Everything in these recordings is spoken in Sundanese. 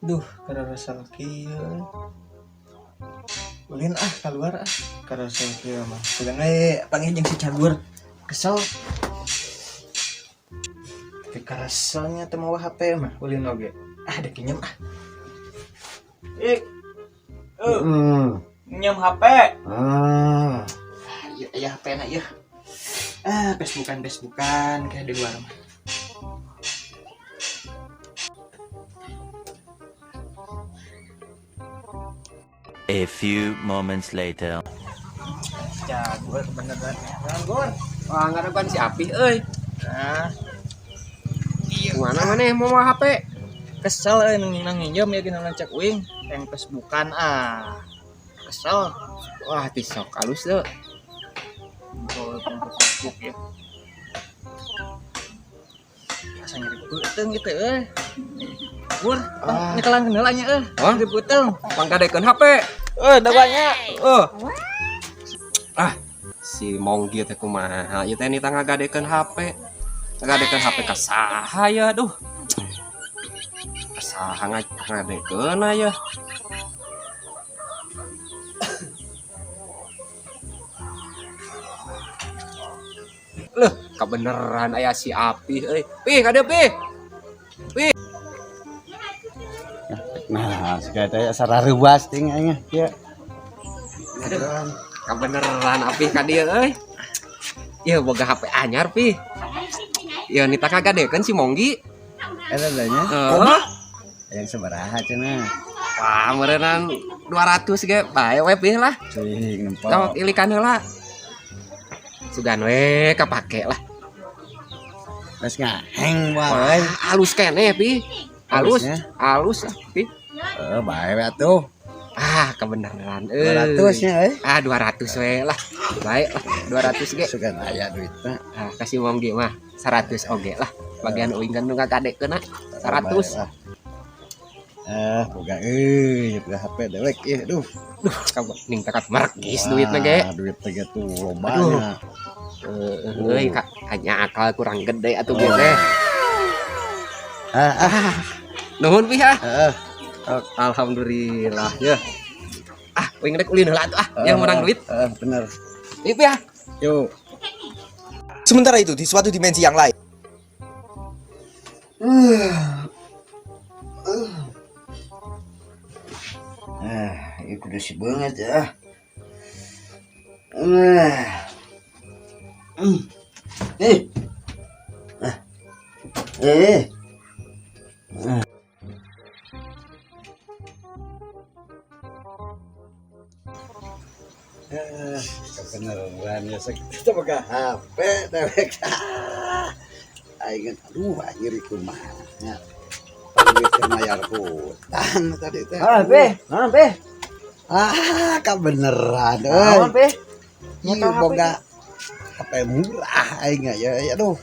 Duh, karasa kieu. Ulin ah, keluar ah. Karasa kieu mah. Sugan we panggil jeung si Cagur. Kesel. Tapi karaselnya teu mawa HP mah ulin oge. Ah, dek nginjem ah. Ik. Nginjem HP. Ah. Iya, iya HP na ieu. Ah, Facebookan kayak di luar mah. A few moments later. Cagur beneran ya. Cagur. Wah, ngarepan si Apih euy. Nah, Mana maneh mau mawa HP? Kesel euy nang nginjem ya gina lancak uing yang Facebookan ah. Kesel. Wah, tisok halus teu. Kalau Facebook ya. Asa nyeri beuteung gitu euy. Gur, Ah. nyekelan heula nya euy. Hah? Nyeri beuteung. Panggadekeun HP. Dawanya. Ah, si Monggi teh kumaha? Ieu teh nita ngagadekeun HP. Ngagadekeun HP ka saha ya, aduh. Ka saha ngagadekeun ya. Loh, kebeneran aya si Apih euy. Pih, ka dieu Pih. Nah, segala teh sararuas ting aing ya. Aduh, kebeneran Apih ka dieu euy. Ieu boga HP anyar Pih. Ieu nita kagadekeun si Monggi. Eta nya. Heeh. Yang sabaraha cenah? Wah, meureunan 200 ge bae we Pih lah. Cing nempo. Sok ilikan heula. Sugan we kapake lah. Geus ngaheng wae. Wah, halus keneh Pih. Halus, Halusnya? halus lah Pih. Heeh, bae we atuh. Ah, kebeneran euy. 200 nya euy. Ah, 200 we lah. Baik lah, 200 ge. Sugan aya duitna. Ah, kasih Monggi mah 100 oge lah. Bagian uing kan nu ngagadekeunna 100. Bae lah. Boga euy, boga HP dewek ieu aduh. Duh, kamu ning takat markis duitna ge. Wah, duit teh tuh lobanya. Euy, ka hanya akal kurang gede atuh ge teh. Ah, ah, Nuhun Pih ah. heeh. Alhamdulillah ya. Ah, uing rek ulin heula atuh ah, yang menang duit. Heeh, bener. Ieu Pih ah. Yuk. Sementara itu di suatu dimensi yang lain. Ah, itu udah sih banget ya. Eh. Ah. Eh. Ah. Kebenaran ya kita pakai HP dewek. Aing aduh anjir kumaha nya. Duit mayar hutang tadi teh. Ah, Be. Ah, Be. Ah, kebenaran Naon, euy. Be? Ieu boga HP murah aing ya, ya aduh.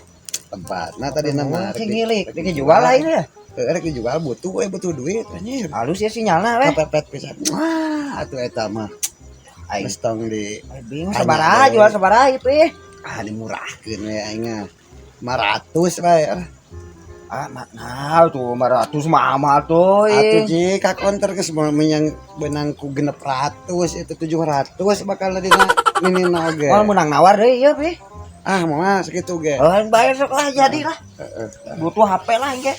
Tempatna tadi nama Cing ngilik, rek dijual aing ya. Heeh, rek dijual butuh we butuh duit anjir. Halus ya sinyalna we. Kepepet pisan. Wah, atuh eta mah. Aing Geus tong di bingung sabaraha jual sabaraha ieu Pi. Ah, dimurahkeun we aing mah. 500 bae. Ah, mahal tuh 500 mah mahal tuh. Atuh ji ka konter geus menyang benang ku 600 itu 700 bakal dina minina oge. Moal menang nawar deui ieu Pi. Ah, moal sakitu ge. Oh, bayar sok lah jadi lah. Heeh. Butuh HP lah engke.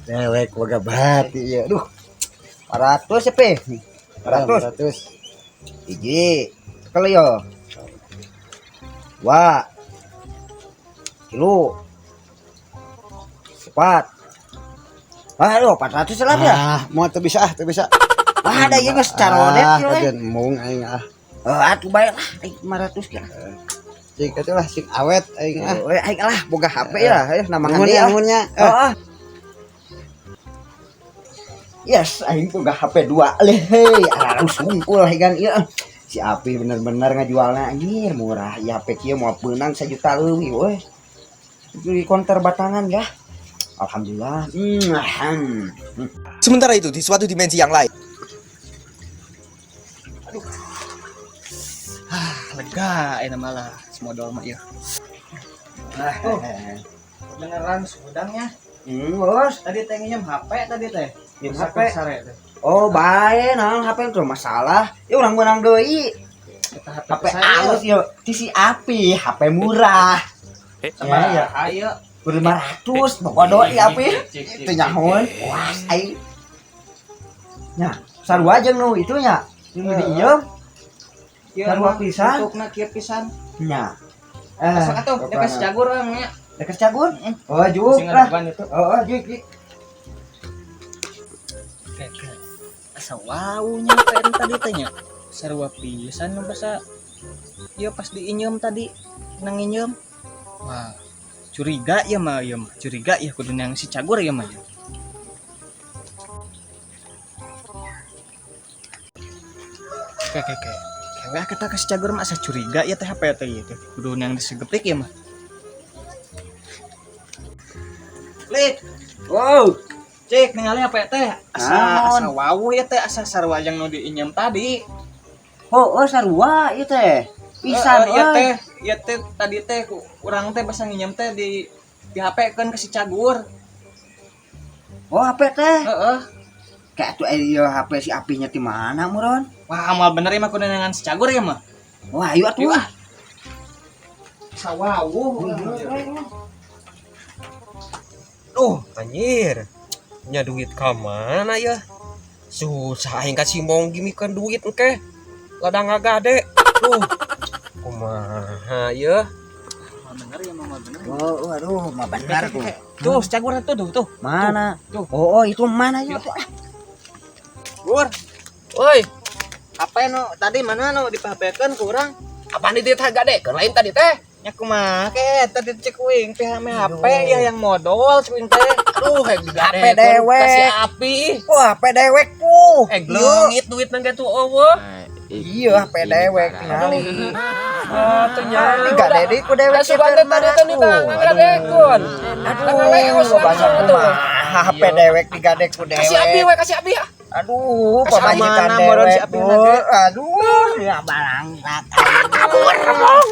Dewek boga bati ieu. Duh, 400 ya Pi. 400. 400. Hiji. Cekel yo. Dua. Tilu. 4. Ah, aduh, 400 lah ya. Ah, mau teu bisa ah, teu bisa. Wah, ada ieu geus carodet ah, ieu we. kajian embung aing ah. Oh, atuh bae lah, aing 500 ge. Cik atuh lah sing awet aing ah. Oh, aing lah boga HP lah, ayo nama Nuhun ngan ya, ah. nuhun nya. Oh, ah. Yes, aing boga HP 2 leh, hei, ararus sungkul aing ieu. Si Api bener-bener ngajualna anjir murah. Ya HP kieu moal beunang 1 juta leuwih we. Di konter batangan ya. Alhamdulillah. Sementara itu di suatu dimensi yang lain. Aduh. Ah, lega enak malah semodal mah ieu. Nah, oh, beneran sudangnya. Bos. Tadi teh nginjem HP tadi teh. Nginjem HP. Oh, bae naon HP itu masalah. Ya urang meunang deui. HP alus yo, ti si Api, HP murah. Sama Ya, ayo. 500 bodoh i Api. Teu nyahoan. Wah, ai. Nya, sarua jeung nu itu nya. Nu diieu. Sarua pisan. Bentukna kieu pisan. Nya. Sok atuh, dek si Cagur urang nya. Dek Cagur? Oh, juk lah. Oh, juk, juk. Asa wau nya HP tadi teh nya. Sarua pisan nu basa ieu pas diinyeum tadi nang nginyeum. Wah, curiga ya mah ieu mah. Curiga ya kudu nang si Cagur ya mah. Kayak kayak kita kasih Cagur mah asa curiga ya teh HP teh ieu teh. Kudu nang disegeplik ya mah. Lik. Wow. Cik ningali HP teh asa asa wau ya teh asa sarua jeung nu diinyeum tadi. Oh, oh sarua ieu teh. Pisan ieu teh, ieu teh tadi teh urang teh basa nginyeum teh di HP keun ke si Cagur. Oh, HP teh. Heeh. Kayak atuh ieu HP si Apinya di mana muron? Wah, moal bener ieu mah kudu neangan si Cagur ya mah. Wah, ayo atuh. Asa wau. Duh, anjir. Nya duit ka mana ya? Susah aing kasih monggi mikeun duit engke. Ladang ngagade. Duh. Kumaha ya? Mah bener ya mah bener. Oh, aduh, mah bener tuh. Tuh, si Cagur tuh tuh tuh. Mana? Tuh. Oh, oh, itu mana ya tuh? Gur. Woi, HP nu tadi mana nu dipahapekeun ku urang? apaan itu teh gadekeun lain tadi teh? Nya kumaha ke tadi cek uing teh ame HP ya yang modal cek uing teh. Aduh, hek HP dewek. Kasih api. Wah, HP dewek puh. Leungit duit nang tuh eueuh. Iya, HP dewek tingali. Ah, teu nya. Digade deui ku dewek Sugan teh tadi teh nita ngagadekeun. Aduh, bahasa kumaha HP dewek digade ku dewek. Kasih api we, kasih api ya. Aduh, pamajikan mana moron si dewek. Api na ge? Aduh, ya barang. Kabur, mong.